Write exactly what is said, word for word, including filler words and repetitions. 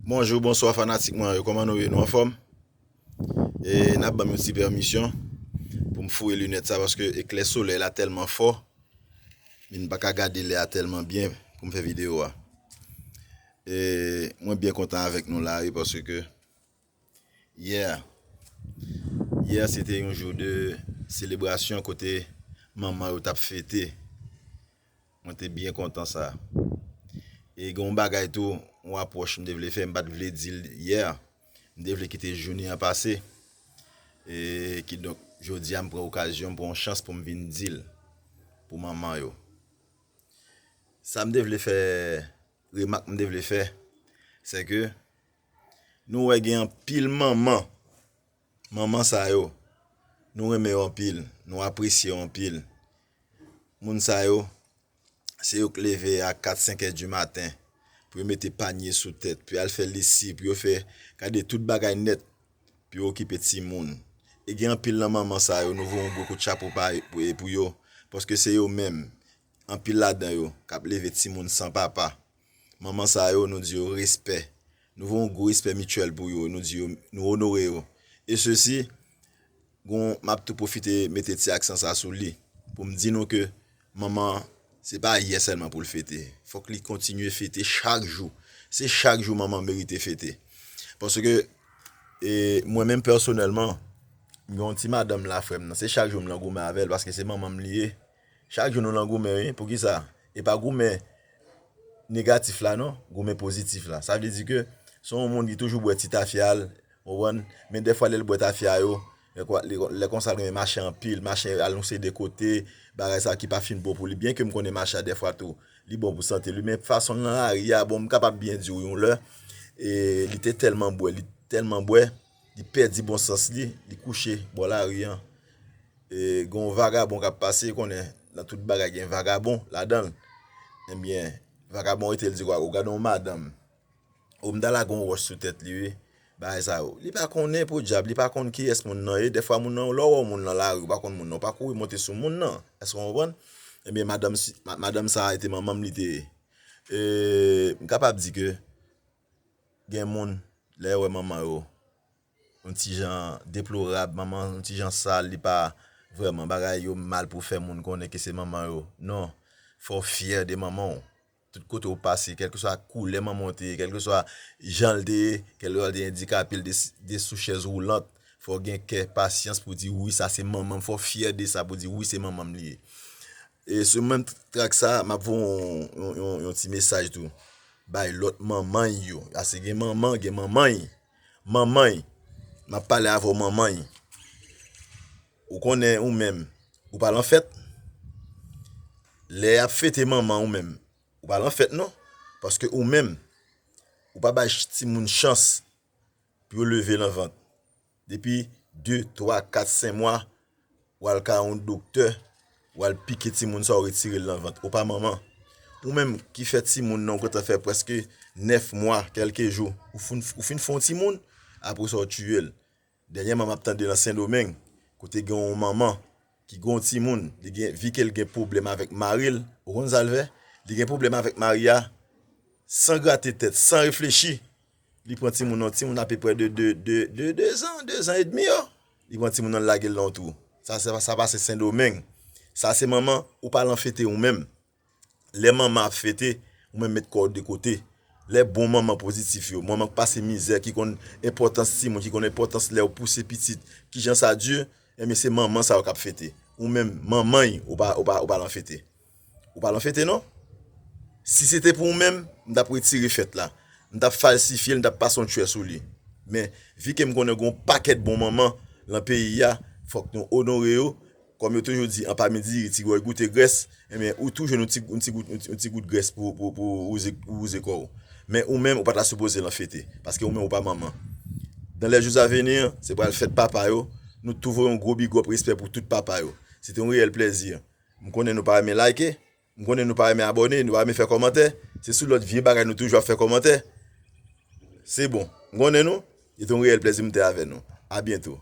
Bonjou, bonswa fanatik mwen yo, kòman nou ye? Nou anfòm? E n ap ban m yon ti pèmisyon pou m foure linèt sa paske eklè solèy la tèlman fò, men m pa ka gade lè a tèlman byen pou m fè videyo a. E mwen byen kontan avèk nou la wi paske yè, yè se te yon jou de selebrasyon kote manman yo t ap fete. Mwen te byen kontan sa. E gen yon bagay tou, yon apwòch m te vle fè, m pa t vle di l yè. M te vle kite jounen an pase. E kidonk, jodi a m pran okazyon, m pran yon chans pou m vin di l pou manman yo. Sa m te vle fè, remak m te vle fè, se ke nou wè gen anpil manman, manman sa yo, nou renmen yo anpil, nou apresye yo anpil. Moun sa yo, se yo k leve a kat, senk è di maten pou yo mete panye sou tèt, pou yo al fè lesiv, pou yo fè, gade tout bagay nèt, pou yo okipe timoun. E gen anpil nan manman sa yo, nou voye yon gwo kout chapo pa, pou, pou yo, paske se yo menm, anpil ladan yo, k ap leve timoun san papa. Manman sa yo, nou di yo respè. Nou voye yon gwo respè mityèl pou yo, nou di yo, nou onore yo. E sesi, gon, m ap tou pwofite mete ti aksan sa sou li, pou m di nou ke manman, se pa yè sèlman pou l fete. Fòk li kontinye fete chak jou. Se chak jou manman merite fete. Paske, e, mwen menm pèsonèlman, m gen yon ti madanm la, frè m nan. Se chak jou m nan goumen avè l, paske se manman m li ye. Chak jou nou nan goumen, wi. Poukisa? E pa goumen negatif la, non. Goumen pozitif la. Sa vle di ke se yon moun ki toujou bwè ti tafya l, ou konprann? Men dèfwa, lè l bwè tafya yo, lè kwa-, lè, lè konsa l renmen mache anpil, mache al yon seri de kote, bagay sa ki pa fin bon pou li. Byen ke m konnen mache a dèfwa tou, li bon pou sante li. Men fason l nan lari a, bon, m kapab byen di w yon lè, e li te tèlman bwè, li tèlman bwè, li pèdi bon sans li, li kouche bò lari an. E, gen yon vagabon k ap pase, konnen nan tout bagay gen vagabon ladan l. Ebyen, vagabon rete l di, "Wa, ou gade yon madanm. Ou m ta lage yon wòch sou tèt li, wi." Bagay sa yo. Li pa konnen podyab, li pa konn kiyès moun nan ye. Dèfwa moun nan, lè w wè moun nan lari, ou pa konn moun nan, ou pa kouri monte sou moun nan. Èske w konprann? Ebyen, madanm si, ma-, madanm sa a te manman m li te ye. E, m kapab di ke gen moun, lè yo wè manman yo, yon ti jan deplorab, manman yon ti jan sal, li pa vrèman bagay yo mal pou fè moun konnen ke se manman yo. Non, fò w fyè de manman w. Tout kote w pase, kèlkeswa koulè manman w te ye, kèlkeswa jan l te ye, kèlkeswa l te andikape, l te, te sou chèz woulant, fò w gen kè pasyans pou di, "Wi, sa se manman m." Fò w fyè de sa pou di, "Wi, se manman m li ye." E sou menm trak sa, m ap voye yon, yon, yon, yon ti mesaj tou bay lòt manman yo. Ase gen manman, gen manman. Manman, m ap pale avè w manman. Ou konnen ou menm, ou pa lan fèt. Lè y ap fete manman ou menm, ou pa lan fèt non. Paske ou menm, ou pa bay ch-, timoun chans pou yo leve nan vant. Depi de, twa, kat, senk mwa, w al ka yon doktè, w al pike timoun sa, w retire l nan vant. Ou pa manman. Ou menm ki fè timoun nan, ou gentan fè prèske nèf mwa, kèlke jou, ou fin, ou fin fè yon timoun, apre sa, w tiye l. Dènyèman, m ap tande nan Sendomeng, kote gen yon manman ki gen yon timoun, li gen, vi ke l gen pwoblèm avèk mari l, ou konn sa l fè? Li gen pwoblèm avèk mari a, san grate tèt, san reflechi, li pran timoun nan, timoun apeprè de, de, de, de, de zan, de zan edmi yo. Li pran timoun nan, l lage l nan yon twou. Sa, sa, sa pase Sendomeng. Sa se manman, ou pa lan fete ou menm. Lè manman ap fete, ou menm met kò w de kote. Lè bon manman pozitif yo, manman k pase mizè, ki konn enpòtans timoun, ki konn enpòtans lè w pouse pitit, kijan sa di, ebyen se manman sa yo k ap fete. Ou menm, manman y, ou pa, ou pa, ou pa lan fete. Ou pa lan fete non. Si se te pou ou menm, m t ap retire fèt la. M t ap falsifye l, m t ap pase yon tchwè sou li. Men, vi ke m konnen gen yon pakèt bon manman lan peyi a, fòk nou onore yo. Kòm yo toujou di, an pa midi, ri tigwòy goute grès, ebyen, ou tou jwenn yon ti, yon ti gout, yon ti, yon ti gout grès pou, pou, pou wouze, pou wouze kò w. Men ou menm, ou pa ta sipoze lan fete, paske ou menm, ou pa manman. Dans les jours à venir, se pral fèt papa yo, nou tou voye yon gwo big up, respè pou tout papa yo. Se te yon reyèl plèzi. M konnen nou pa renmen like, m konnen nou pa renmen abòne, nou pa renmen fè kòmantè. Se sou lòt vye bagay nou toujou ap fè kòmantè. Se bon. M konnen nou. Se te yon reyèl plèzi m te avè nou. A byento.